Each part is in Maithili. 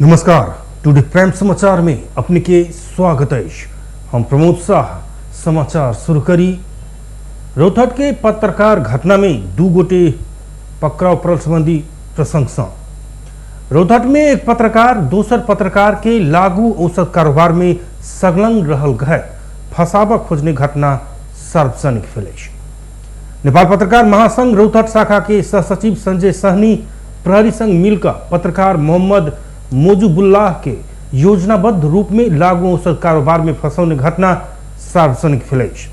नमस्कार, टुडे प्राइम समाचार में अपने के स्वागत है। हम प्रमोद शाह समाचार शुरू करी। रौतहट के पत्रकार घटना में दू गोटे पकड़ाव पड़ल संबंधी प्रसंग से रौतहट में एक पत्रकार दोसर पत्रकार के लागू औसत कारोबार में संलग्न रहल गए फंसाबा खोजने घटना सार्वजनिक भेल अछि। नेपाल पत्रकार महासंघ रौतहट शाखा के सहसचिव संजय सहनी प्रहरी संग मिलकर पत्रकार मोहम्मद मोजुबुल्लाह के योजनाबद्ध रूप में लागू औसत कारोबार में फंसौने घटना सार्वजनिक भेल अछि।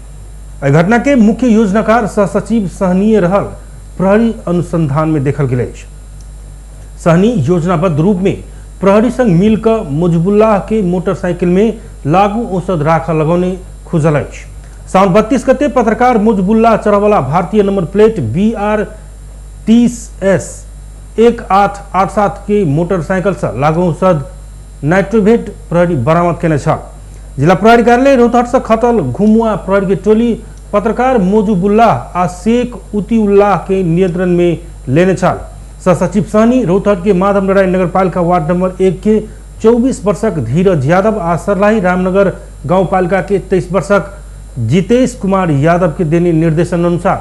एहि घटना के मुख्य योजनाकार सहसचिव सहनीय रहल प्रहरी अनुसंधान में देखल गेल अछि। सहनी योजनाबद्ध रूप में प्रहरी संग मिलकर मोजुबुल्लाह के मोटरसाइकिल में लागू औसत राख लगौने खुजल अछि। साउन 32 गते पत्रकार मोजुबुल्लाह चढ़ावला भारतीय नंबर प्लेट BR 30S 1887 के मोटरसाइकिल से लागू औषध नाइट्रोवेट प्रहरी बरामद केने छल। जिला प्रहरी कार्यालय रौतहट से खतल घुमुआ प्रहरी के टोली पत्रकार मोजुबुल्लाह आ शेख उतिउल्लाह के नियंत्रण में लेने छल। सहसचिव सहनी रौतहट के माधव नारायण नगरपालिका वार्ड नंबर 1 के 24 वर्षक धीरज यादव आ सरलाही रामनगर गाउँपालिका के 23 वर्षक जितेश कुमार यादव के देने निर्देशन अनुसार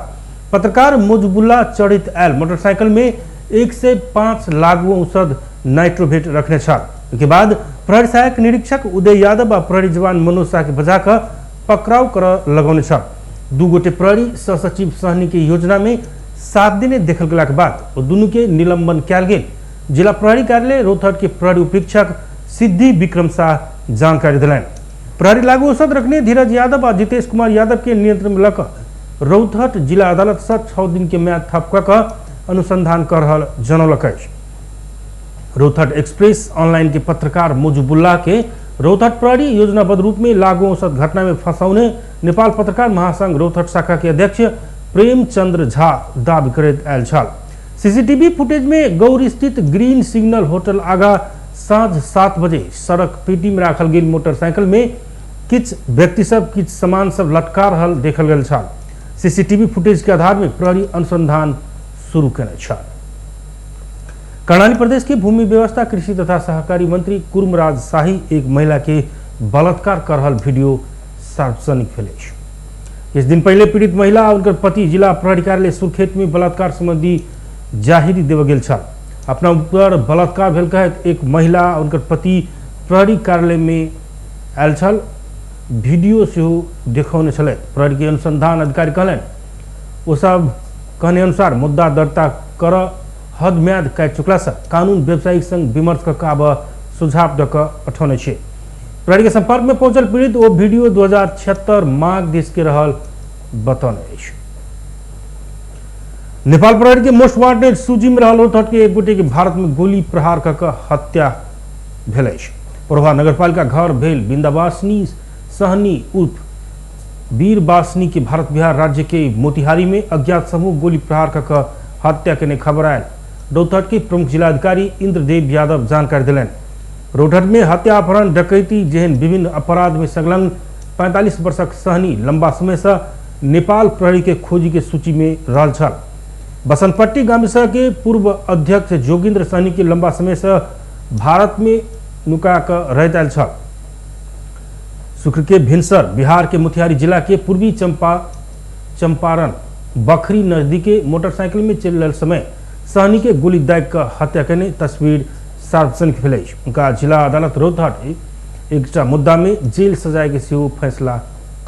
पत्रकार मोजुबुल्लाह चढ़ित आयल मोटरसाइकिल में 105 लागू औषध नाइट्रोवेट रखने छल। के बाद प्रहरी सहायक निरीक्षक उदय यादव आ प्रहरी जवान मनोज शाह के बजाकर पकड़ाव कर लगौने छल। दू गोटे प्रहरी सहसचिव सहनी के योजना में 7 दिन देखल गेला के बाद ओ दुनू के निलंबन कयल गेल। जिला प्रहरी कार्यालय रौतहट के प्रहरी उपरीक्षक सिद्धि विक्रम शाह जानकारी दिलनि। प्रहरी लागू औषध रखने धीरज यादव आ जितेश कुमार यादव के नियंत्रण में लऽ रौतहट जिला अदालत से 6 दिन के म्याद थप कऽ अनुसंधान कर रहल जनौलक अछि। रौतहट एक्सप्रेस ऑनलाइन के पत्रकार मोजुबुल्लाह के रौतहट प्रहरी योजनाबद्ध रूप में लागू औसत घटना में फंसौने नेपाल पत्रकार महासंघ रौतहट शाखा के अध्यक्ष प्रेमचंद्र झा दावी करैत आयल छल। सीसीटीवी फुटेज में गौरी स्थित ग्रीन सिग्नल होटल आगा साँझ 7 बजे सड़क पेटी में राखल गेल मोटरसाइकिल में किछु व्यक्ति सब किछु सामान सब लटका रहल देखल गेल छल। सीसीटीवी फुटेज के आधार में प्रहरी अनुसंधान शुरू केने छल। कर्णाली प्रदेश के भूमि व्यवस्था कृषि तथा सहकारी मंत्री कुर्मराज शाही एक महिला के बलात्कार कर रहल वीडियो सार्वजनिक भेल अछि। किछु दिन पहले पीड़ित महिला आ उनकर पति जिला प्रहरी कार्यालय सुर्खेत में बलात्कार संबंधी जाहिरी देवल गेल छल। अपना ऊपर बलात्कार भेल कहैत एक महिला आ उनकर पति प्रहरी कार्यालय में आयल छल। वीडियो सेहो देखौने छलथि। प्रहरी के अनुसंधान अधिकारी कहलनि ओ सब कहने अनुसार मुद्दा दर्ता कर हद म्याद काटि चुकला से कानून व्यवसायिक संग विमर्श कऽ आब सुझाव दऽ कऽ पठौने छै। प्रहरी के संपर्क में पहुंचल पीड़ित ओ वीडियो 2076 माघ दिस के रहल बतौने अछि। नेपाल प्रहरी के मोस्ट वांटेड सूची में रहल रौतहट के एक गोटे के भारत में गोली प्रहार कऽ कऽ हत्या भेल अछि। परोहा नगरपालिका घर भेल बिंदावासिनी सहनी उर्फ वीरवासिनी के भारत बिहार राज्य के मोतिहारी में अज्ञात समूह गोली प्रहार कऽ कऽ हत्या केने खबर आयल। रौतहट के प्रमुख जिलाधिकारी इंद्रदेव यादव जानकारी दिलनि। रौतहट में हत्या, अपहरण, डकैती जेहन विभिन्न अपराध में संलग्न 45 वर्षक सहनी लंबा समय से नेपाल प्रहरी के खोजी के सूची में रहल छल। बसंतपट्टी गाम के पूर्व अध्यक्ष जोगिंद्र सहनी के लंबा समय से भारत में नुका कऽ रहैत आयल छल। शुक्र के भिनसर बिहार के मोतिहारी जिला के पूर्वी चंपारण बखरी नजदीक के मोटरसाइकिल में चलि रहल समय सहनी के गोली दागि कऽ हत्या केने तस्वीर सार्वजनिक भेल अछि। उनका जिला अदालत रौतहट एकटा मुद्दा में जेल सजाय के सेहो फैसला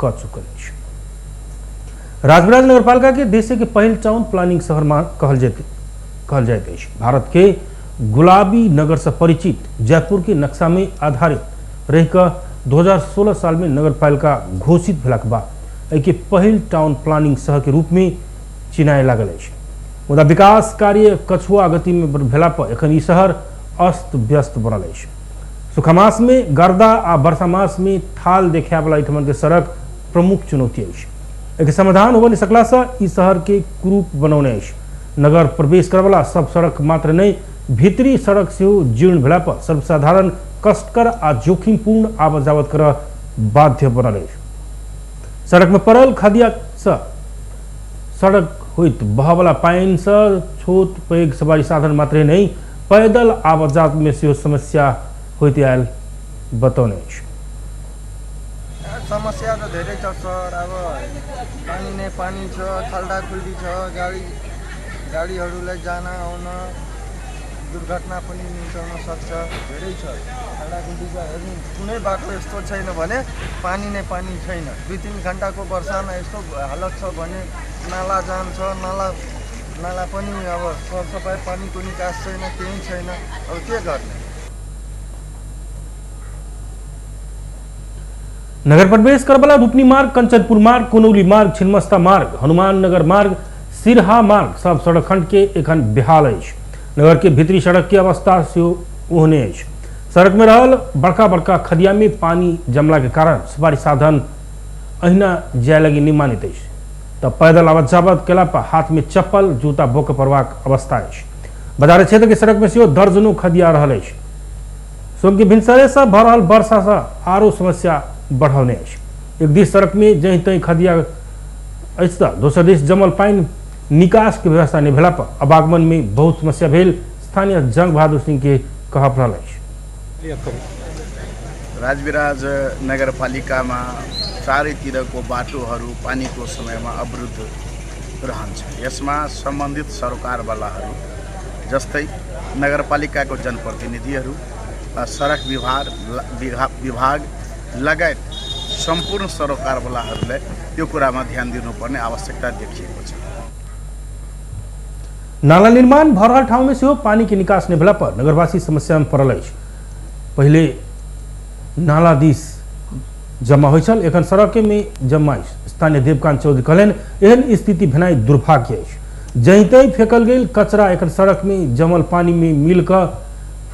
कऽ चुकल अछि। राजविराज नगरपालिका के देश के पहिल टाउन प्लानिंग शहर में कहल जाइत अछि। भारत के गुलाबी नगर से परिचित जयपुर के नक्शा में आधारित रहिकऽ 2016 साल में नगरपालिका घोषित भेलाक बाद एहिके पहिल टाउन प्लानिंग शहर के रूप में चिनाए लागल अछि। मुदा विकास कार्य कछुआ गति में भेला पर एखन ई शहर अस्त व्यस्त बनल अछि। सूखा मास में गर्दा आ वर्षा मास में थाल देखायवला एहिठमन के सड़क प्रमुख चुनौती अछि। एहिके समाधान होबय नहि सकला से ई शहर के कुरूप बनौने अछि। नगर प्रवेश करवला सब सड़क मात्र नहि, भीतरी सड़क सेहो जीर्ण भेला पर सर्वसाधारण कष्टकर आ जोखिमपूर्ण आवाजावत कर बाध्य बनल अछि। सड़क में पड़ल खदिया से सड़क होइत बहवला पानि से छोट पैघ सवारी साधन मात्रे नहि, पैदल आवाजात में सेहो समस्या होइत आयल बतौने अछि। समस्या त धेरै छ सर, अब पानी नै पानी छ, खाल्डाखुल्डी छ, गाडीहरूलाई जान आउन दुर्घटना पनि निम्ताउन सक्छ, धेरै छ खाल्डाखुल्डी छ। हेर्नु कुनै बाटो यस्तो छैन भने पानी नै पानी छैन। 2-3 घन्टाको वर्षामा यस्तो हालत छ भने नाला जाम छ, नाला पनि अब सरसफाइ पानीको निकास छैन, केही छैन, अब के गर्ने। नगर प्रवेश करबला रूपनी मार्ग, कंचनपुर मार्ग, कुनौली मार्ग, छिन्मस्ता मार्ग, हनुमान नगर मार्ग, सिरहा मार्ग सब सड़क खंड के एखन बेहाल अछि। नगर के भीतरी सड़क के अवस्था सेहो ओहने अछि। सड़क में रहल बड़का बड़का खदिया में पानी जमला के कारण सवारी साधन अहिना जाय लगी नहीं मानित अछि। तब पैदल आवत जावत केला पर हाथ में चप्पल जूता बोके पड़बाक अवस्था अछि। बाजार क्षेत्र के सड़क में सेहो दर्जनों खदिया रहल अछि। सोम के भिनसरे से भऽ रहल वर्षा से आरो समस्या बढ़ौने अछि। एक दिस सड़क में जहीं तहीं खदिया अछि तऽ दोसर दिस जमल पानि निकास के व्यवस्था नहीं भेला पर आवागमन में बहुत समस्या भेल स्थानीय जंग बहादुर सिंह के कहब रहल अछि। राजविराज नगरपालिकामा चारैतिरको बाटोहरू पानीको समयमा अवरुद्ध रहन्छ। यसमा सम्बन्धित सरकारवालाहरू जस्तै नगरपालिकाको जनप्रतिनिधिहरू, सडक विभाग लगायत सम्पूर्ण सरकारवालाहरूलाई यो कुरामा ध्यान दिनुपर्ने आवश्यकता देखिएको छ। नाला निर्माण भऽ रहल ठाउँ में सेहो पानी के निकास नहि भेला पर नगरवासी समस्या में पड़ल अछि। पहिले नाला दिस जमा होइ छल, एखन सड़क में जमा अछि। स्थानीय देवकांत चौधरी कहलनि एहन स्थिति भेनाइ दुर्भाग्य अछि। जहीं तहीं फेकल गेल कचरा एखन सड़क में जमल पानी में मिल कऽ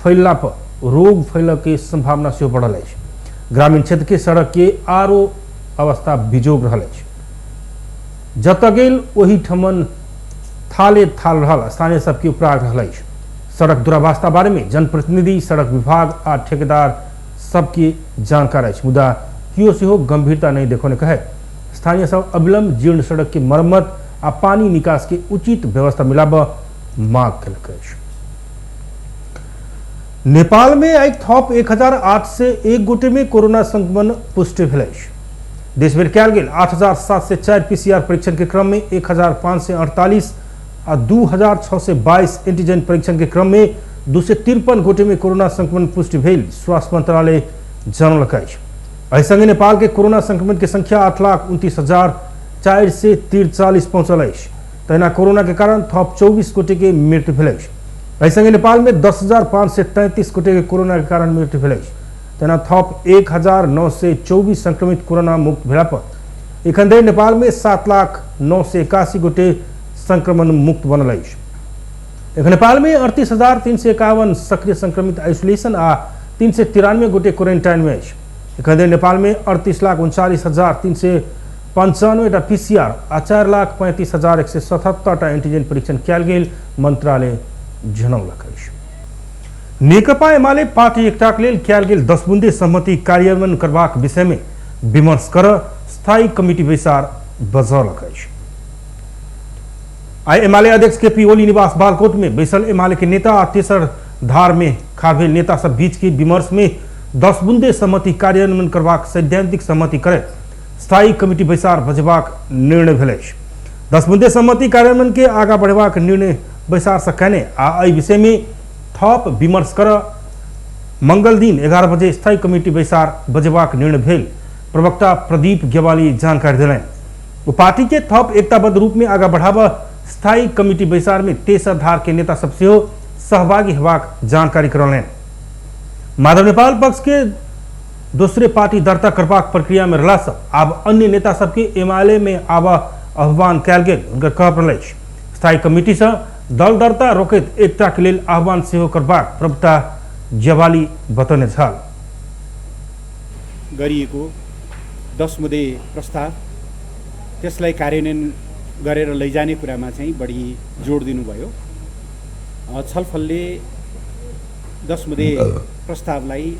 फैलला पर रोग फैलऽ के संभावना सेहो बढ़ल अछि। ग्रामीण क्षेत्र के सड़क के आरो अवस्था बिजोग रहल अछि। जतऽ गेल ओहि ठमन थाले थाल रहल स्थानीय सबके उपराग रहल अछि। सड़क दुरावस्था बारे में जनप्रतिनिधि, सड़क विभाग आ ठेकेदार सबके जानकार अछि, मुदा केओ सेहो गंभीरता नहीं देखौने कहे स्थानीय सब अविलंब जीर्ण सड़क के मरम्मत आ पानी निकास के उचित व्यवस्था मिलाबऽ मांग केलक अछि। नेपाल में आइ थप 1801 गोटे में कोरोना संक्रमण पुष्टि भेल अछि। देशभरि कयल गेल 8704 पीसीआर परीक्षण के क्रम में 1548 आ 2622 एंटीजन परीक्षण के क्रम में 253 गोटे में कोरोना संक्रमण पुष्टि भेल स्वास्थ्य मंत्रालय जनौलक अछि। एहि संगे नेपाल के कोरोना संक्रमित के संख्या 8,29,443 पहुंचल अछि। तहिना कोरोना के कारण थप 24 गोटे के मृत्यु भेल अछि। एहि संगे नेपाल में 10,533 गोटे के कोरोना के कारण मृत्यु भेल अछि। तहिना थप 1,924 संक्रमित कोरोना मुक्त भेला पर एखन धरि नेपाल में 7,09,81 गोटे संक्रमण मुक्त बनल अछि। एखन नेपाल में 38,351 सक्रिय संक्रमित आइसोलेशन आ 393 गोटे क्वारेंटाइन में अछि। एखन धरि नेपाल में 38,39,395 टा पीसीआर आ 4,35,177 टा एंटीजन परीक्षण कयल गेल मंत्रालय जनौलक अछि। नेकपा एमाले पार्टी एकताक लेल कयल गेल 10 बुंदे सहमति कार्यान्वयन करबाक विषय में विमर्श कर स्थायी कमिटी बैसार बजौलक अछि। आइ एमाले अध्यक्ष केपी ओली निवास बालकोट में बैसल एमाले के नेता आ तेसर धार में खाड़ भेल नेता सब बीच के विमर्श में 10 बुंदे सहमति कार्यान्वयन करबाक सैद्धांतिक सहमति करैत स्थायी कमिटी बैसार बजेबाक निर्णय भेल अछि। 10 बुंदे सहमति कार्यान्वयन के आगा बढ़ेबाक निर्णय बैसार से कयने आ एहि विषय में थप विमर्श कर मंगल दिन 11 बजे स्थायी कमिटी बैसार बजेबाक निर्णय भेल प्रवक्ता प्रदीप गेवाली जानकारी देलनि। ओ पार्टी के थप एकताबद्ध रूप में आगा बढ़ाबऽ स्थायी कमिटी बैसार में तेसर धार के नेता सब सेहो सहभागी हेबाक जानकारी करौलनि। माधव नेपाल पक्ष के दोसरे पार्टी दर्ता करबाक प्रक्रिया में रहला से आब अन्य नेता सबके एमाले में आबऽ आह्वान कयल गेल हुनकर कहब रहल अछि। स्थायी कमिटी से दल दर्ता रोकैत एकता के लेल आह्वान सेहो करबाक प्रवक्ता ज्ञवाली बतौने छल। गरिएको 10 मुद्दे प्रस्ताव त्यसलाई कार्यान्वयन गरेर लैजाने कुरामा चाहिँ बढी जोड दिनुभयो। छलफलले 10 मुद्दे प्रस्तावलाई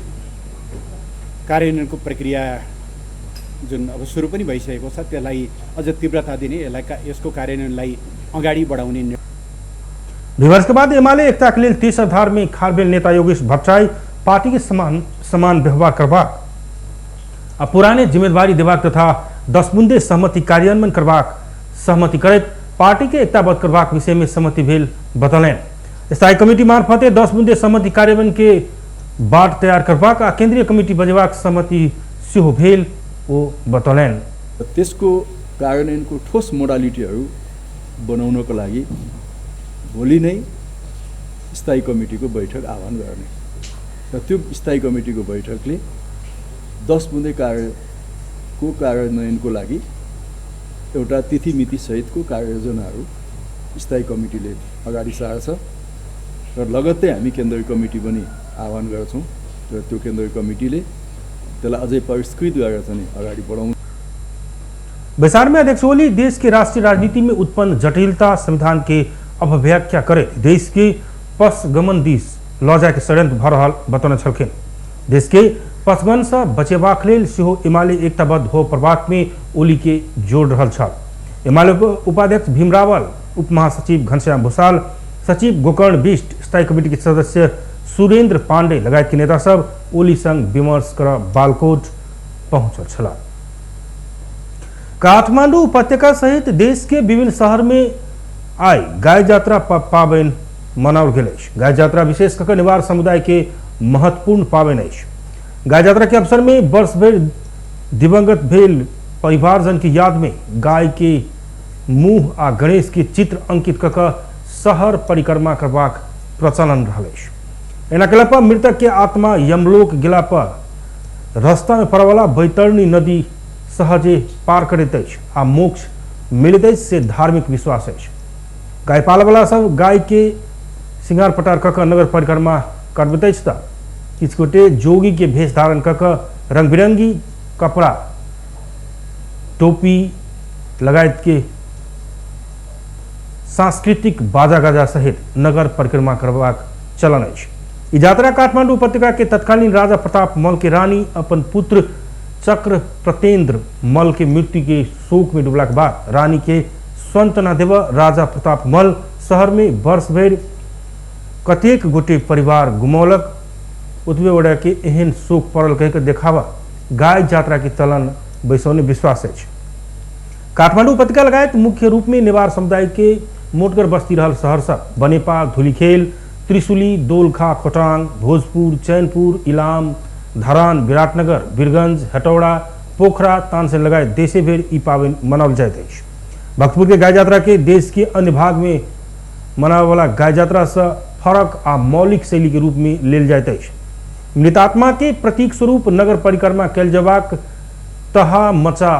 कार्यान्वयनको प्रक्रिया जुन अब सुरु पनि भइसकेको छ त्यसलाई अझ तीव्रता दिने, यसलाई यसको कार्यान्वयनलाई अगाडि बढाउने। विमर्श के बाद एमाले एकता के लेल तेसर धार में खाड़ भेल नेता योगेश भट्टराई, पार्टी के समान समान व्यवहार करबाक आ पुराने जिम्मेदारी देबाक तथा 10 बुंदे सहमति कार्यान्वयन करबाक सहमति करैत पार्टी के एकताबद्ध करबाक विषय में सहमति भेल बतौलनि। स्थायी कमिटी मार्फते 10 बुंदे सहमति कार्यान्वयन के बाट तैयार करबाक आ केंद्रीय कमिटी बजेबाक सहमति सेहो भेल ओ बतौलनि। त्यसको कार्यान्वयनको ठोस मोडालिटीहरू बनाउनको लागि भोलि नै स्थायी कमिटीको बैठक आह्वान गर्ने र त्यो स्थायी कमिटीको बैठकले 10 बुँदे कार्यको कार्यान्वयनको लागि एउटा तिथि मिति सहितको कार्ययोजनाहरू स्थायी कमिटीले अगाडि सार्छ र लगत्तै हामी केन्द्रीय कमिटी पनि आह्वान गर्छौँ र त्यो केन्द्रीय कमिटीले त्यसलाई अझै परिष्कृत गरेर चाहिँ अगाडि बढाउँछ। बैसार में अध्यक्ष ओली देश के राष्ट्रीय राजनीति में उत्पन्न जटिलता संविधान के अपव्याख्या करे देश के पसगमन दिस लऽ जाय के षड्यंत्र भऽ रहल बतौने छलखिन। देश के पसगमन से बचेबाक लेल सेहो एमाले एकताबद्ध हो पड़बाक में ओली के जोड़ रहल छल। एमाले उपाध्यक्ष भीम रावल, उप महासचिव घनश्याम भूषाल, सचिव गोकर्ण बिष्ट, स्थायी कमिटी के सदस्य सुरेंद्र पांडे लगायत के नेता सब ओली संग विमर्श कर बालकोट पहुंचल छलाह। काठमांडू उपत्यका सहित देश के विभिन्न शहर में आई गाय यात्रा पाबनि मनाओल गेल अछि। गाय यात्रा विशेष कऽ नेवार समुदाय के महत्वपूर्ण पाबनि अछि। गाय यात्रा के अवसर में वर्ष भरि दिवंगत भेल परिवारजन के याद में गाय के मुँह आ गणेश के चित्र अंकित कऽ कऽ शहर परिक्रमा करबाक प्रचलन रहल अछि। एना कयला पर मृतक के आत्मा यमलोक गेला पर रास्ता में पड़यवला बैतरणी नदी सहजे पार करैत अछि आ मोक्ष मिलैत अछि से धार्मिक विश्वास अछि। गाय पालयवला सब गाय के श्रृंगार पटार कऽ कऽ नगर परिक्रमा करबैत अछि तऽ किछु गोटे जोगी के भेष धारण कऽ कऽ रंग बिरंगी कपड़ा टोपी लगायत के सांस्कृतिक बाजा गाजा सहित नगर परिक्रमा करबाक चलन अछि। ई यात्रा काठमांडू उपत्यका के तत्कालीन राजा प्रताप मल्ल के रानी अपन पुत्र चक्र प्रतेंद्र मल्ल के मृत्यु के शोक में डूबला के बाद रानी के सांत्वना देव राजा प्रताप मल्ल शहर में वर्ष भरि कतेक गोटे परिवार गुमौलक ओतबे गोटे के एहन शोक पड़ल कहि के देखावा गाय यात्रा के चलन बैसौने विश्वास अछि। काठमांडू उपत्यका लगायत मुख्य रूप में नेवार समुदाय के मोटगर बस्ती रहल शहर सब बनेपा, धुलीखेल, त्रिशुली, दोलखा, खोटांग, भोजपुर, चैनपुर, इलाम, धरान, विराटनगर, वीरगंज, हेटौड़ा, पोखरा, तानसेन लगायत देशे भरि ई पाबनि मनाओल जाइत अछि। भक्तपुर के गाय यात्रा के देश के अन्य भाग में मनाबय वाला गाय यात्रा से फरक आ मौलिक शैली के रूप में लेल जाइत अछि। मृतात्मा के प्रतीक स्वरूप नगर परिक्रमा कयल जयबाक तहा मचा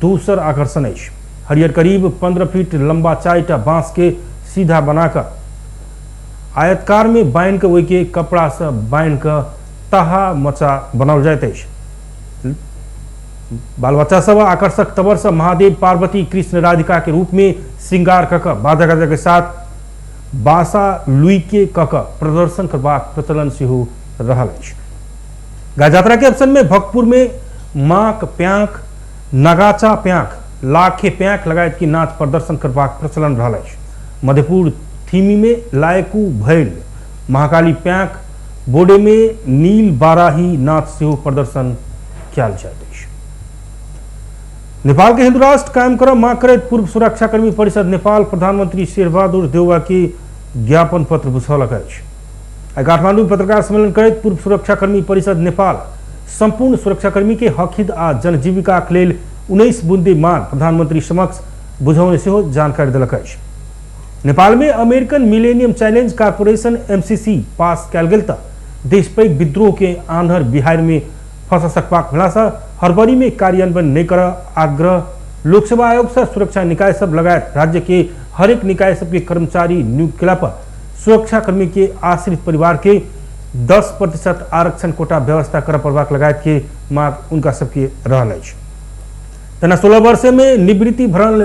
दोसर आकर्षण अछि। हरियर करीब 15 फीट लंबा 4टा बांस के सीधा बनाकर आयतकार में बान्हि कऽ ओहिके कपड़ा से बान्हि कऽ तहा मचा बनाओल जाइत अछि। बाल बच्चा सब आकर्षक तबर से महादेव, पार्वती, कृष्ण, राधिका के रूप में श्रृंगार कऽ कऽ बाजा गाजा के साथ बासा लुई के कऽ कऽ प्रदर्शन करबाक प्रचलन सेहो रहल अछि। गाय यात्रा के अवसर में भक्तपुर में माक प्यांक, नगाचा प्यांक, लाखे प्यांक लगायत की नाच प्रदर्शन करबाक प्रचलन रहल अछि। मधेपुर थीमी में लायकू भैल, महाकाली प्यांक, बोडे में नील बाराही नाच सेहो प्रदर्शन कयल जाइत अछि। नेपाल के हिंदू राष्ट्र कायम कर मांग करैत पूर्व सुरक्षाकर्मी परिषद नेपाल प्रधानमंत्री शेरबहादुर देउवा के ज्ञापन पत्र बुझौलक अछि। आइ काठमांडू में पत्रकार सम्मेलन करैत पूर्व सुरक्षाकर्मी परिषद नेपाल संपूर्ण सुरक्षाकर्मी के हक हित आ जनजीविका के लेल 19 बुंदे मांग प्रधानमंत्री समक्ष बुझौने सेहो जानकारी देलक अछि। नेपाल में American Millennium Challenge Corporation MCC pass कयल गेल तऽ देश पैघ विद्रोह के आंधर बिहार में फंसा सकबाक भेलासँ हड़बड़ी में कार्यान्वयन नहीं कर आग्रह लोकसेवा आयोग से सुरक्षा निकाय सब लगायत राज्य के हरेक निकाय सबके कर्मचारी नियुक्त कयला पर सुरक्षाकर्मी के आश्रित परिवार के 10% आरक्षण कोटा व्यवस्था कर पड़बाक लगायत के मांग उनका सबके रहल अछि। तेना 16 वर्ष में निवृत्ति भरण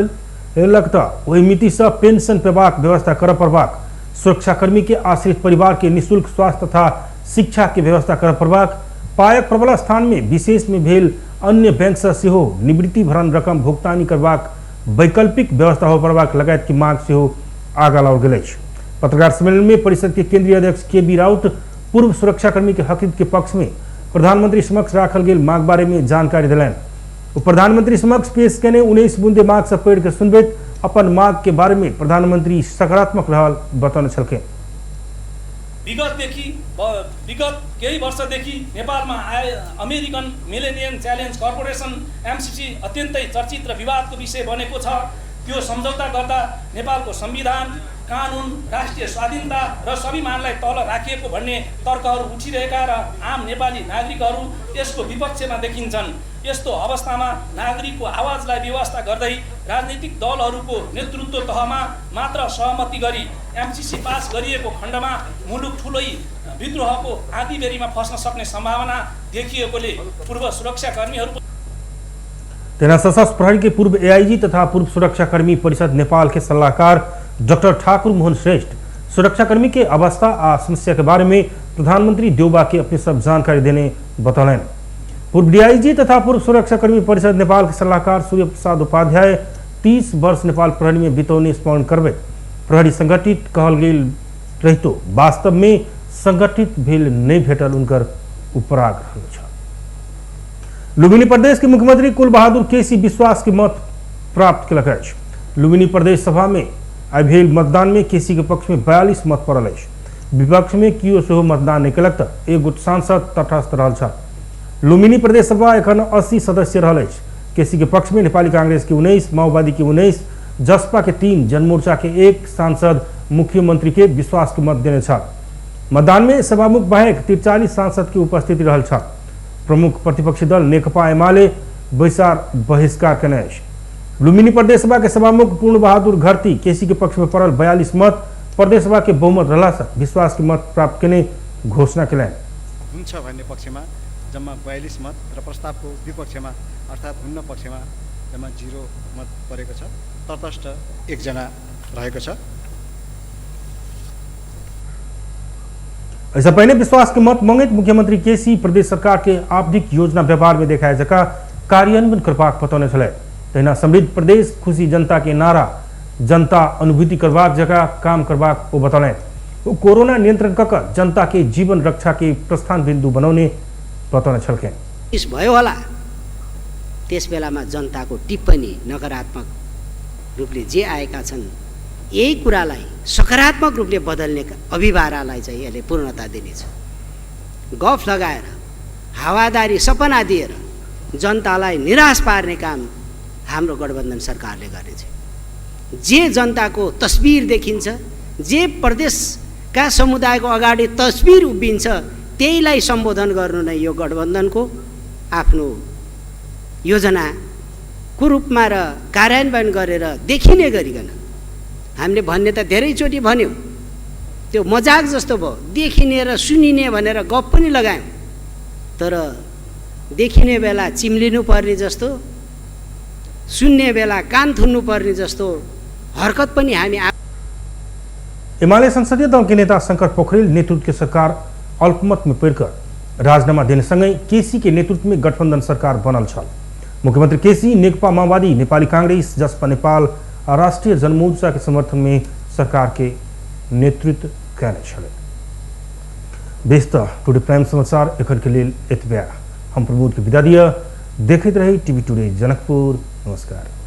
लेलक तऽ ओहि मिति से पेंशन पेबाक व्यवस्था कर पड़बाक, सुरक्षाकर्मी के आश्रित परिवार के निःशुल्क स्वास्थ्य तथा शिक्षा के व्यवस्था कर पड़बाक, पायक प्रबल स्थान में विशेष में भेल अन्य बैंक से सेहो निवृत्ति भरण रकम भुगतानी करबाक वैकल्पिक व्यवस्था हो पड़बाक लगायत की मांग सेहो आगा लाओल गेल अछि। पत्रकार सम्मेलन में परिषद के केंद्रीय अध्यक्ष के बी राउत, पूर्व सुरक्षाकर्मी के हक के पक्ष में प्रधानमंत्री समक्ष राखल गेल मांग बारे में जानकारी दिलनि। ओ प्रधानमंत्री समक्ष पेश केने 19 बुंदे मांग सब पढ़ि के सुनबैत अपन मांग के बारे में प्रधानमंत्री सकारात्मक रहल बतौने छलखिन। विगत केही वर्षदेखि नेपालमा आए American Millennium Challenge Corporation MCC अत्यन्तै चर्चित र विवादको विषय बनेको छ। त्यो सम्झौता गर्दा नेपालको संविधान, कानुन, राष्ट्रिय स्वाधीनता र स्वाभिमानलाई तल राखिएको भन्ने तर्कहरू उठिरहेका र आम नेपाली नागरिकहरू यसको विपक्षमा देखिन्छन्। यस्तो अवस्थामा नागरिकको आवाजलाई व्यवस्था गर्दै राजनीतिक दलहरूको नेतृत्व तहमा मात्र सहमति गरी एमसीसी पास गरिएको खण्डमा मुलुक ठुलै विद्रोहको आँधीबेरीमा फस्न सक्ने सम्भावना देखिएकोले पूर्व सुरक्षाकर्मीहरू तेना सशस्त्र प्रहरी के पूर्व एआईजी तथा पूर्व सुरक्षाकर्मी परिषद नेपाल के सलाहकार डॉक्टर ठाकुर मोहन श्रेष्ठ सुरक्षाकर्मी के अवस्था आ समस्या के बारे में प्रधानमंत्री देउबा के अपने सब जानकारी देने बतौलनि। पूर्व डीआईजी तथा पूर्व सुरक्षाकर्मी परिषद नेपाल के सलाहकार सूर्य प्रसाद उपाध्याय 30 वर्ष नेपाल प्रहरी में बितौने स्मरण करबैत प्रहरी संगठित कहल गेल रहितो वास्तव में संगठित भेल नहीं भेटल उनकर उपराग रहल छल। लुम्बिनी प्रदेश के मुख्यमंत्री कुल बहादुर केसी विश्वास के मत प्राप्त केलक अछि। लुम्बिनी प्रदेश सभा में आइ भेल मतदान में केसी के पक्ष में 42 मत पड़ल अछि। विपक्ष में कियो सेहो मतदान नहीं केलक त एक गोट सांसद तटस्थ रहल छल। लुम्बिनी प्रदेश सभा एखन 80 सदस्य रहल अछि। केसी के पक्ष में नेपाली कांग्रेस के 19, माओवादी के 19, जसपा के 3, जनमोर्चा के 1 सांसद मुख्यमंत्री के विश्वास के मत देने छल। मतदान में सभामुख बाहेक 43 सांसद के उपस्थिति रहल छल। प्रमुख प्रतिपक्षी दल नेकपा एमाले बैसार बहिष्कार केने अछि। लुम्बिनी प्रदेश सभा के सभामुख पूर्ण बहादुर घरती केसी के पक्ष में पड़ल 42 मत प्रदेश सभा के बहुमत रहला से विश्वास के मत प्राप्त केने घोषणा केलनि। हुन्छ भन्ने पक्षमा जम्मा 42 मत र प्रस्तावको विपक्षमा अर्थात् हुन्न पक्षमा जम्मा 0 मत परेको छ। तटस्थ एकजना रहेको छ। ऐसा पहले विश्वास के मत मंगैत मुख्यमंत्री केसी प्रदेश सरकार के आवधिक योजना व्यवहार में देखाए जका कार्यान्वयन करबाक बतौने छलै। तहिना समृद्ध प्रदेश खुशी जनता के नारा जनता अनुभूति करबाक जका काम करबाक ओ बतौलनि। ओ कोरोना नियंत्रण कऽ कऽ जनता के जीवन रक्षा के प्रस्थान बिंदु बनौने बतौने छलखिन। भयो होला त्यस बेलामा जनताको टिप्पणी नकारात्मक रूपले जे आएका छन् यही कुरालाई सकारात्मक रूपले बदल्ने अभिभारालाई चाहिँ यसले पूर्णता दिनेछ। गफ लगाएर हावादारी सपना दिएर जनतालाई निराश पार्ने काम हाम्रो गठबन्धन सरकारले गर्नेछ। जे जनताको तस्बिर देखिन्छ, जे प्रदेशका समुदायको अगाडि तस्बिर उभिन्छ, त्यहीलाई सम्बोधन गर्नु नै यो गठबन्धनको आफ्नो योजनाको रूपमा र कार्यान्वयन गरेर देखिने गरिकन हामीले भन्ने त धेरैचोटि भन्यौँ, त्यो मजाक जस्तो भयो, देखिने र सुनिने भनेर गफ पनि लगायौँ, तर देखिने बेला चिम्लिनु पर्ने जस्तो, सुन्ने बेला कान थुन्नु पर्ने जस्तो हरकत पनि हामी। एमाले संसदीय दल के नेता शंकर पोखरेल नेतृत्व के सरकार अल्पमत में पड़कर राजीनामा देने सँगै केसी के नेतृत्व में गठबंधन सरकार बनल छल। मुख्यमंत्री केसी नेकपा माओवादी, नेपाली कांग्रेस, जसपा नेपाल आ राष्ट्रिय जनमोर्चा के समर्थन में सरकार के नेतृत्व कयने छलै। बेस त टुडे प्राइम समाचार एखन के लेल एतबे। हम प्रमोद के विदा दिया। देखैत रही टीवी टुडे जनकपुर। नमस्कार।